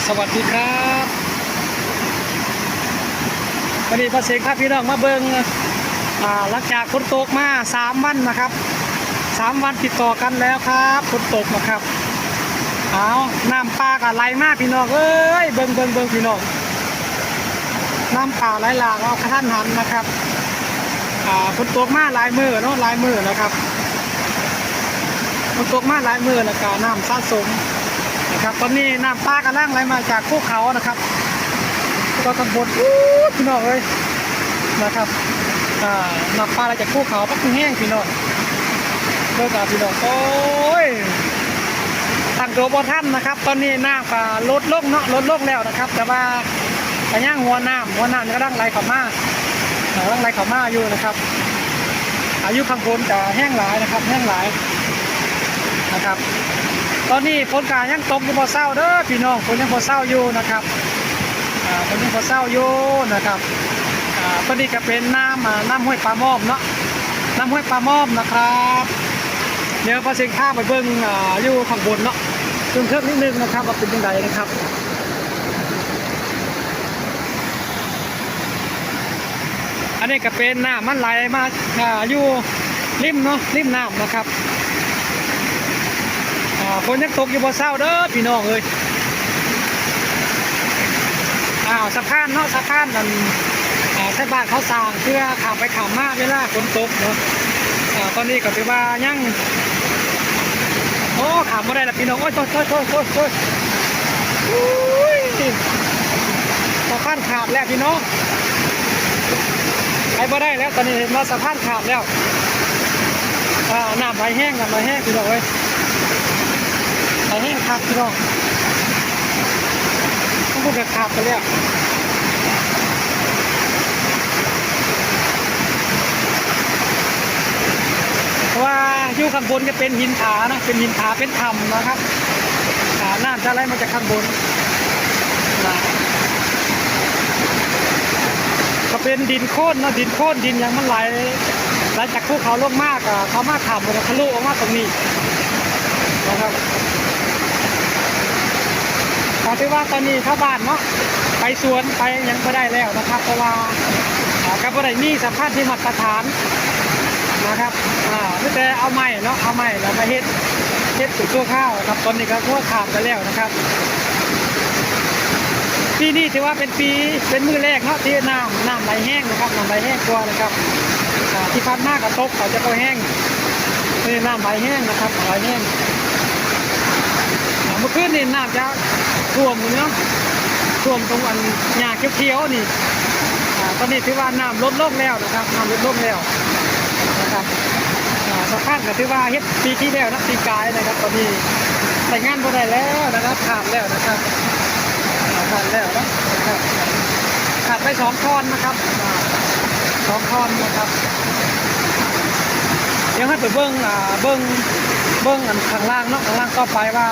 ສະຫວັດດີຄັບ ວັນນີ້ປ້າເສັງພາພີ່ນ້ອງມາເບິ່ງ ອ່າ ຫຼັງຈາກຝົນຕົກມາສາມວັນນະຄັບ ສາມວັນຕິດຕໍ່ກັນແລ້ວຄັບ ຝົນຕົກນະຄັບ. ອ້າວ ນ້ຳປ່າກໍໄຫຼມາພີ່ນ້ອງເອີຍ ເບິ່ງ ເບິ່ງ ເບິ່ງພີ່ນ້ອງ ນ້ຳປ່າໄຫຼຫຼາກເອົາກະທັນຫັນນະຄັບ. ອ່າ ຝົນຕົກມາຫຼາຍມື້ເນາະ ຫຼາຍມື້ນະຄັບ ຝົນຕົກມາຫຼາຍມື້ ແລ້ວກະນ້ຳສະສົມນະຄັບ. ຕອນນີ້ນ້ຳປ່າກຳລັງໄຫຼມາຈາກພູເຂົານະຄັບ ກໍຂ້າງບົນພຸ້ນພີ່ນ້ອງເອີຍນະຄັບ. ອ່າ ນ້ຳປ່າໄຫຼຈາກພູເຂົາ ບັກແຮງພີ່ນ້ອງ ເບິ່ງເອົາພີ່ນ້ອງ ໂອ້ຍ ຕັ້ງຕົວບໍ່ທັນນະຄັບ. ຕອນນີ້ນ້ຳກໍລົດລົງເນາະ ລົດລົງແລ້ວນະຄັບ ແຕ່ວ່າ ກະຍັງຫົວນ້ຳ ຫົວນ້ຳກຳລັງໄຫຼເຂົ້າມາ ກຳລັງໄຫຼເຂົ້າມາຢູ່ນະຄັບ. ອາ ຢູ່ຂ້າງບົນກະແຮງຫຼາຍນະຄັບ ແຮງຫຼາຍນະຄັບ. ຕອນນີ້ຝົນກະຍັງຕົກຢູ່ບໍ່ເຊົາເດີພີ່ນ້ອງ ຝົນຍັງບໍ່ເຊົາຢູ່ນະຄັບ ອາ ຝົນຍັງບໍ່ເຊົາຢູ່ນະຄັບ. ອາ ຕົວນີ້ກະເປັນນ້ຳ ອາ ນ້ຳຫ້ວຍປາໝ້ອມເນາະ ນ້ຳຫ້ວຍປາໝ້ອມນະຄັບ. ດຽວປ້າເສັງພາໄປເບິ່ງ ອາ ຢູ່ຂ້າງບົນເນາະ ເທິງໆ ນິດໜຶ່ງນະຄັບ ວ່າເປັນຈັ່ງໃດນະຄັບ. ອັນນີ້ກໍເປັນນ້ຳມັນໄຫຼມາ ອ່າ ຢູ່ລິມເນາະ ລິມນ້ຳນະຄັບ. ອ່າ ຝົນຍັງຕົກຢູ່ບໍ່ເຊົາເດີພີ່ນ້ອງເອີຍ. ອ້າວ ສະພານເນາະ ສະພານອັນ ອ່າ ຊາວບ້ານເຂົາສ້າງເພື່ອຂ້າມໄປຂ້າມມາເວລາຝົນຕົກເນາະ. ອ່າ ຕອນນີ້ກໍຖືວ່າຍັງ ໂອ້ ຂ້າມບໍ່ໄດ້ລະພີ່ນ້ອງເອີຍ ໂອ້ຍ ໂອ້ຍ ສະພານຂາດແລ້ວພີ່ນ້ອງ ໄປບໍ່ໄດ້ແລ້ວ. ຕອນນີ້ເຫັນວ່າສະພານຂາດແລ້ວ ອ່າ ນ້ຳໄຫຼແຮງ ນ້ຳໄຫຼແຮງພີ່ນ້ອງເອີຍ ໄຫຼແຮງຄັກພີ່ນ້ອງ ມັນກໍຂາດໄປແລ້ວ. ເພາະວ່າຢູ່ຂ້າງບົນຈະເປັນຫີນຜານະ ເປັນຫີນຜາ ເປັນຖ້ຳນະຄັບ. ອ່າ ນ້ຳຈະໄຫຼມາຈາກຂ້າງບົນນະ ກໍເປັນດິນໂຄນເນາະ ດິນໂຄນ ດິນຫຍັງມັນໄຫຼ ໄຫຼຈາກພູເຂົາລົງມາ ກໍເຂົ້າມາຖ້ຳ ແລ້ວກໍທະລຸອອກມາຕົງນີ້ນະຄັບ. ກໍຖືວ່າຕອນນີ້ຊາວບ້ານເນາະ ໄປສວນໄປຫຍັງບໍ່ໄດ້ແລ້ວນະຄັບ ເພາະວ່າ ອ່າ ກໍບໍ່ໄດ້ມີສະພານທີ່ມາດຕະຖານນະຄັບ. ອ່າ ມີແຕ່ເອົາໄມ້ເນາະ ເອົາໄມ້ແລ້ວມາເຮັດ ເຮັດເປັນຊົ່ວຄາວນະຄັບ. ຕອນນີ້ກໍຖືວ່າຂາດໄປແລ້ວນະຄັບ. ປີນີ້ຖືວ່າເປັນປີ ເປັນມື້ແລກເນາະ ທີ່ນ້ຳ ນ້ຳໄຫຼແຮງນະຄັບ ນ້ຳໄຫຼແຮງກວ່ານະຄັບ. ອ່າ ທີ່ຜ່ານມາກໍຕົກ ກໍຈະບໍ່ແຮງ ນີ້ນ້ຳໄຫຼແຮງນະຄັບ ໄຫຼແຮງ. ອ່າ ເມື່ອຄືນນີ້ນ້ຳຈະຖ້ວມຢູ່ເນາະ ຖ້ວມຕົງອັນຫຍ້າຂຽວໆນີ້. ອ່າ ຕອນນີ້ຖືວ່ານ້ຳລົດລົງແລ້ວນະຄັບ ນ້ຳລົດລົງແລ້ວນະຄັບ. ອ່າ ສະພານກໍຖືວ່າເຮັດປີທີ່ແລ້ວນະ ປີກາຍນະຄັບ. ຕອນນີ້ໃຊ້ງານບໍ່ໄດ້ແລ້ວນະຄັບ ຂາດແລ້ວນະຄັບ ຂາດແລ້ວເນາະ ຂາດໄປສອງທ່ອນນະຄັບ ສອງທ່ອນນະຄັບ. ດຽວເຮົາໄປເບິ່ງ ອ່າ ເບິ່ງ ເບິ່ງອັນຂ້າງລ່າງເນາະ ຂ້າງລ່າງຕໍ່ໄປວ່າ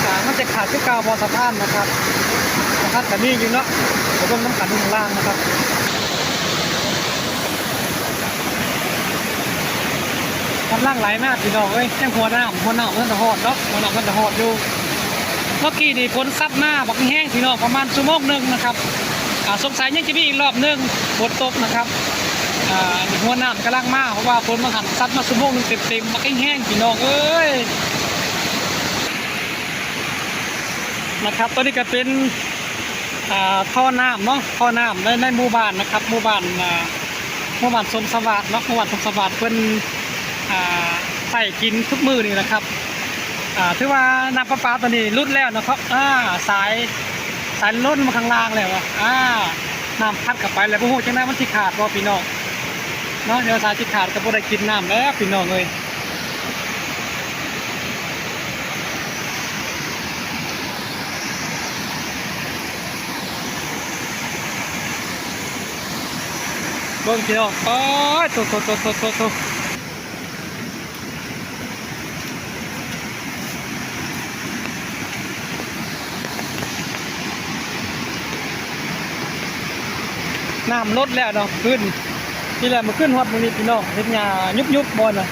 ອ່າ ມັນຈະຂາດຄືເກົ່າບໍ່ສະພານນະຄັບ. ສະພານກໍມີຢູ່ເນາະ ໄປເບິ່ງນຳກັນຂ້າງລ່າງນະຄັບ. ກຳລັງໄຫຼມາພີ່ນ້ອງເອີຍ ຍັງຫົວນ້ຳ ຫົວນ້ຳມັນຈະຮອດເນາະ ຫົວນ້ຳມັນຈະຮອດຢູ່. ເມື່ອກີ້ນີ້ຝົນຊັດມາບັກແຮງພີ່ນ້ອງ ປະມານຊົ່ວໂມງໜຶ່ງນະຄັບ. ອ່າ ສົງໄສຍັງຈະມີອີກລອບໜຶ່ງ ຝົນຕົກນະຄັບ. ອ່າ ຫົວນ້ຳກຳລັງມາ ເພາະວ່າຝົນມັນຫັ້ນຊັດມາຊົ່ວໂມງໜຶ່ງເຕັມໆ ບັກແຮງໆ ພີ່ນ້ອງເອີຍ ນະຄັບ. ຕອນນີ້ກໍເປັນ ອ່າ ທໍ່ນ້ຳເນາະ ທໍ່ນ້ຳໃນ ໃນໝູ່ບ້ານນະຄັບ ໝູ່ບ້ານ ອ່າ ໝູ່ບ້ານສົມສະຫວາດເນາະ ໝູ່ບ້ານສົມສະຫວາດ ເພິ່ນ ອ່າ ໃຊ້ກິນທຸກມື້ນີ້ແຫຼະຄັບ. ອ່າ ຖືວ່ານ້ຳປະປາຕອນນີ້ຫຼຸດແລ້ວເນາະ ເພາະ ອ່າ ສາຍ ສາຍລົ້ນມາຂ້າງລ່າງແລ້ວ ອ່າ ນ້ຳພັດເຂົ້າໄປແລ້ວ ບໍ່ຮູ້ຈັ່ງໃດມັນຊິຂາດບໍ່ພີ່ນ້ອງເນາະ. ດຽວສາຍຊິຂາດກໍບໍ່ໄດ້ກິນນ້ຳແລ້ວພີ່ນ້ອງເອີຍ. ເບິ່ງພີ່ນ້ອງ ໂອ້ຍ ໂທ້ໆໆໆໆ ນ້ຳລົດແລ້ວເນາະ ຄືນນີ້ແຫຼະ ມື້ຄືນຮອດມື້ນີ້ພີ່ນ້ອງ ເຫັນຫຍ້າຍຸບໆບໍ່ນະ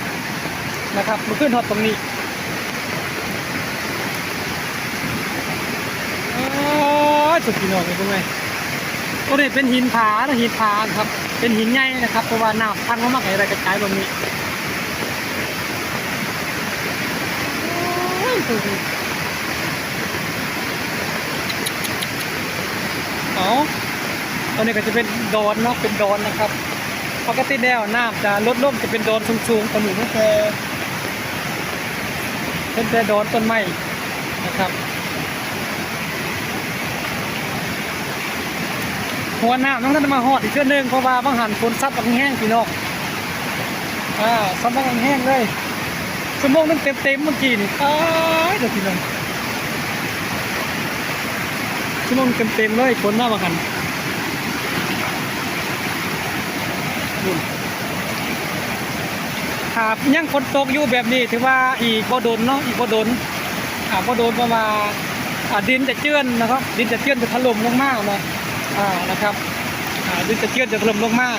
ນະຄັບ ມື້ຄືນຮອດຕົງນີ້ ໂອ້ ສຸດ ພີ່ນ້ອງເອີຍ ເບິ່ງເລີຍ. ໂຕນີ້ເປັນຫີນຜາເນາະ, ຫີນຜານະຄັບ ເປັນຫີນໃຫຍ່ນະຄັບ ເພາະວ່ານ້ຳພັງລົງມາກະໄດ້ກະຈາຍລົງນີ້. ໂອ້ຍ ເອົາ ໂຕນີ້ກະຈະເປັນດອນເນາະ, ເປັນດອນນະຄັບ. ປົກກະຕິແລ້ວນ້ຳຈະລົດລົງ ຈະເປັນດອນສູງໆ ໂຕນີ້ເຫັນແຕ່ ເຫັນແຕ່ດອນຕົ້ນໄມ້ນະຄັບ. ຫົວນ້ຳຍັງບໍ່ທັນມາຮອດອີກເທື່ອໜຶ່ງ ເພາະວ່າບາງຫັ້ນຝົນຊັດບັກແຮງ ພີ່ນ້ອງ. ອາ ຊັດບັກແຮງເລີຍ. ຊົ່ວໂມງໜຶ່ງເຕັມໆ ມື້ກີ້ນີ້ ຕາຍແລ້ວພີ່ນ້ອງ. ຊົ່ວໂມງເຕັມໆ ເລີຍ ຝົນມາວ່າຫັ້ນ. ພຸ້ນ ຖ້າຍັງຝົນຕົກຢູ່ແບບນີ້ ຖືວ່າອີກບໍ່ດົນເນາະ, ອີກບໍ່ດົນ ອາ ບໍ່ດົນ ເພາະວ່າ ອາ ດິນຈະເຈື່ອນນະຄັບ, ດິນຈະເຈື່ອນ ຈະຖະຫຼົ່ມລົງມາເນາະ ອາ ນະຄັບ ອາ ດິນຈະເຈື່ອນ ຈະຖະຫຼົ່ມລົງມາ.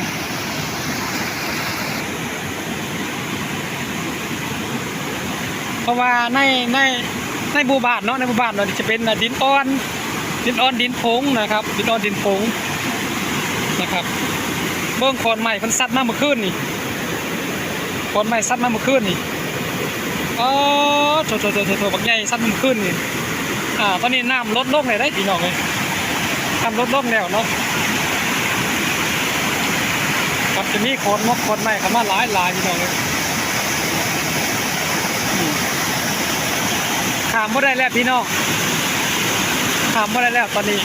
ເພາະວ່າໃນ ໃນ ໃນໝູ່ບ້ານເນາະ, ໃນໝູ່ບ້ານເນາະ ຈະເປັນ ອາ ດິນອ່ອນ ດິນອ່ອນ ດິນຜົງນະຄັບ, ດິນອ່ອນ ດິນຜົງນະຄັບ. ເບິ່ງຂອນໄມ້ເພິ່ນຊັດມາມື້ຄືນນີ້, ຂອນໄມ້ຊັດມາມື້ຄືນນີ້. ອໍ ໂທ້ໆໆໆ ບັກໃຫຍ່ຊັດມາມື້ຄືນນີ້. ອາ ຕອນນີ້ນ້ຳລົດລົງແລ້ວເດ້ ພີ່ນ້ອງເອີຍ, ນ້ຳລົດລົງແລ້ວເນາະ. ກັບຈະມີຂອນມົກຂອນໄມ້ເຂົ້າມາຫຼາຍໆ ພີ່ນ້ອງເອີຍ. ຂ້າມບໍ່ໄດ້ແລ້ວພີ່ນ້ອງ, ຂ້າມບໍ່ໄດ້ແລ້ວຕອນນີ້,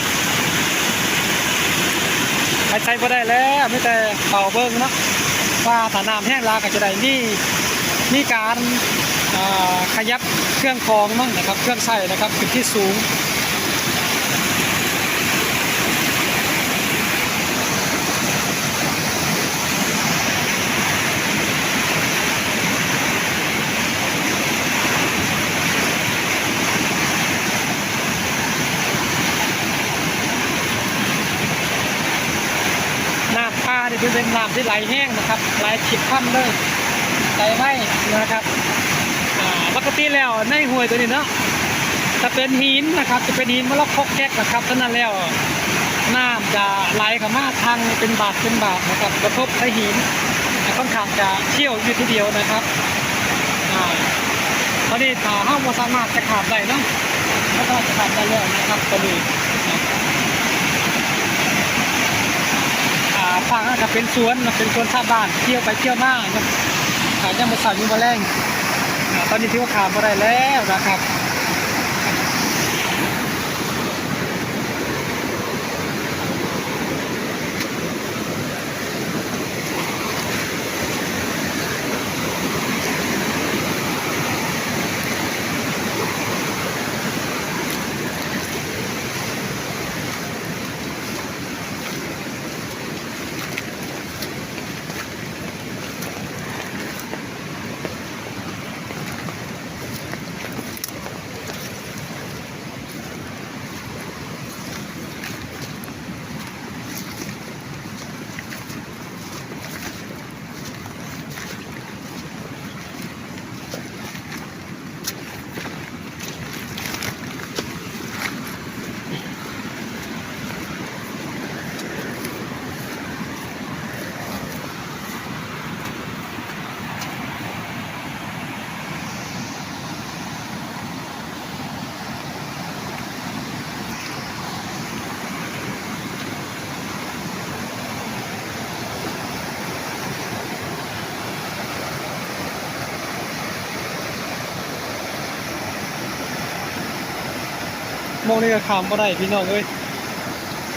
ໄປໃສບໍ່ໄດ້ແລ້ວ, ມີແຕ່ເຝົ້າເບິ່ງເນາະ ວ່າຖ້ານ້ຳແຮງຫຼາຍກໍຈະໄດ້ມີ ມີການ ເອີ ຂະຫຍັບເຄື່ອງຂອງເນາະນະຄັບ, ເຄື່ອງໃຊ້ນະຄັບ ຂຶ້ນທີ່ສູງ. ນ້ຳປ່ານີ້ເປັນ ເປັນນ້ຳທີ່ໄຫຼແຮງນະຄັບ, ໄຫຼຂິດພັນເລີຍ, ໄຫຼໄວນະຄັບ. ອາ ປົກກະຕິແລ້ວໃນຫ້ວຍໂຕນີ້ເນາະ ຈະເປັນຫີນນະຄັບ, ຈະເປັນຫີນມໍລະຄົກແກັກນະຄັບ. ສະນັ້ນແລ້ວ ນ້ຳຈະໄຫຼເຂົ້າມາທາງເປັນບາດເປັນບາດນະຄັບ, ກະທົບໃສ່ຫີນ ຂ້ອນຂ້າງຈະຂ້ຽວຢູ່ທີດຽວນະຄັບ. ອາ ຕອນນີ້ຖ້າເຮົາບໍ່ສາມາດຈະຂ້າມໄດ້ເນາະ, ບໍ່ສາມາດຈະຂ້າມໄດ້ແລ້ວນະຄັບ ຕອນນີ້. ອາ ຝັ່ງນັ້ນກະເປັນສວນເນາະ, ເປັນສວນຊາວບ້ານ ທ່ຽວໄປທ່ຽວມາເນາະ. ອາ ຍາມມື້ເຊົ້າ ຍາມມື້ແລງ. ອາ ຕອນນີ້ຖືວ່າຂ້າມບໍ່ໄດ້ແລ້ວນະຄັບ. ໝ່ອງນີ້ກະຂ້າມບໍ່ໄດ້ພີ່ນ້ອງເອີຍ,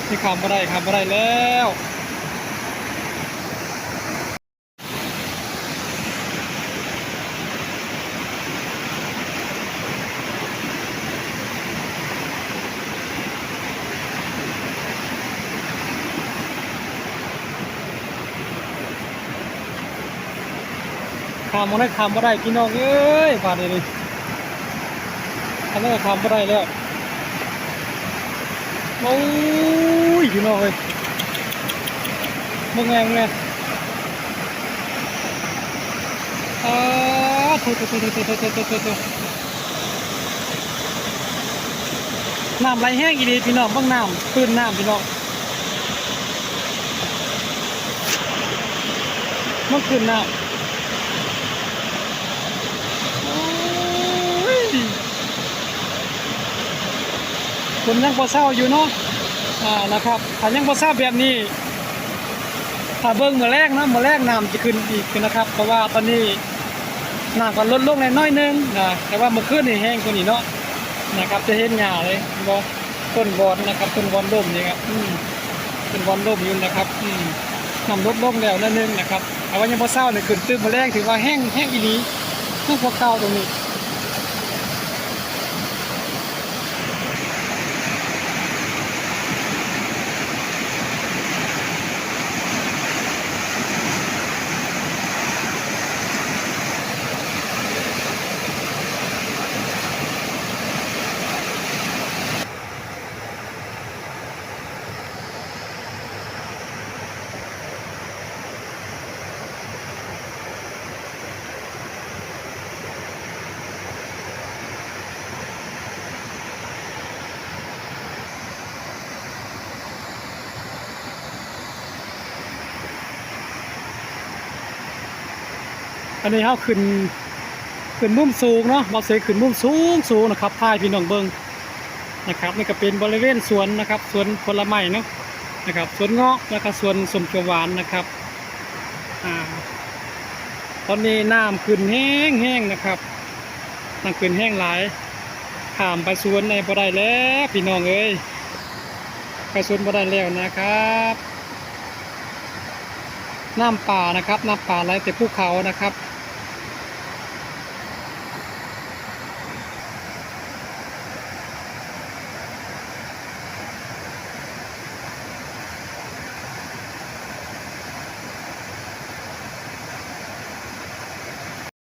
ນີ້ຂ້າມບໍ່ໄດ້ ຂ້າມບໍ່ໄດ້ແລ້ວ. ຂ້າມໝ່ອງໃດຂ້າມບໍ່ໄດ້ພີ່ນ້ອງເອີຍ ບາດນີ້ ຂ້າມໄດ້ຂ້າມບໍ່ໄດ້ແລ້ວ. ໂອ້ຍ ພີ່ນ້ອງເອີຍ ເບິ່ງແນ່ ເບິ່ງແນ່ ອ້າ ໂທ້ໆໆ. ນ້ຳໄຫຼແຮງອີ່ຫຼີພີ່ນ້ອງ ເບິ່ງນ້ຳ ຄື້ນນ້ຳພີ່ນ້ອງ ເບິ່ງຄື້ນນ້ຳ ໂອ້ຍ ຝົນຍັງບໍ່ເຊົາຢູ່ເນາະ ອ່າ ນະຄັບ ຖ້າຍັງບໍ່ເຊົາແບບນີ້ ຖ້າເບິ່ງມື້ແລງເນາະ ມື້ແລງນ້ຳຈະຂຶ້ນອີກນະຄັບ ເພາະວ່າຕອນນີ້ນ້ຳກໍລົດລົງແດ່ໜ້ອຍໜຶ່ງນະ ແຕ່ວ່າມື້ຄືນນີ້ແຮງກວ່ານີ້ເນາະ ນະຄັບ ຈະເຫັນຫຍ້າເລີຍ ເຫັນບໍ່? ຕົ້ນບອນນະຄັບ ຕົ້ນບອນລົ້ມນີ້ຄັບ ອືມ ຕົ້ນບອນລົ້ມຢູ່ນະຄັບ ອືມ ນ້ຳລົດລົງແລ້ວໜ້ອຍໜຶ່ງນະຄັບ ແຕ່ວ່າຍັງບໍ່ເຊົານີ້ ຂຶ້ນຕື່ມມື້ແລງ ຖືວ່າແຮງ ແຮງອີ່ຫຼີ ແຮງກວ່າເກົ່າຕົງນີ້. ອັນນີ້ເຮົາຂຶ້ນ ຂຶ້ນມຸມສູງເນາະ ບ່າວເສຂຶ້ນມຸມສູງໆນະຄັບ ຖ່າຍໃຫ້ພີ່ນ້ອງເບິ່ງນະຄັບ ນີ້ກໍເປັນບໍລິເວນສວນນະຄັບ ສວນຜົນລະໄມ້ເນາະ ນະຄັບ ສວນເງາະ ແລ້ວກໍສວນສົ້ມຂຽວຫວານນະຄັບ ອ່າ ຕອນນີ້ນ້ຳຂຶ້ນແຮງໆນະຄັບ ນ້ຳຂຶ້ນແຮງຫຼາຍ ຂ້າມໄປສວນໄດ້ບໍ່ໄດ້ແລ້ວພີ່ນ້ອງເອີຍ ໄປສວນບໍ່ໄດ້ແລ້ວນະຄັບ ນ້ຳປ່ານະຄັບ ນ້ຳປ່າໄຫຼແຕ່ພູເຂົານະຄັບ.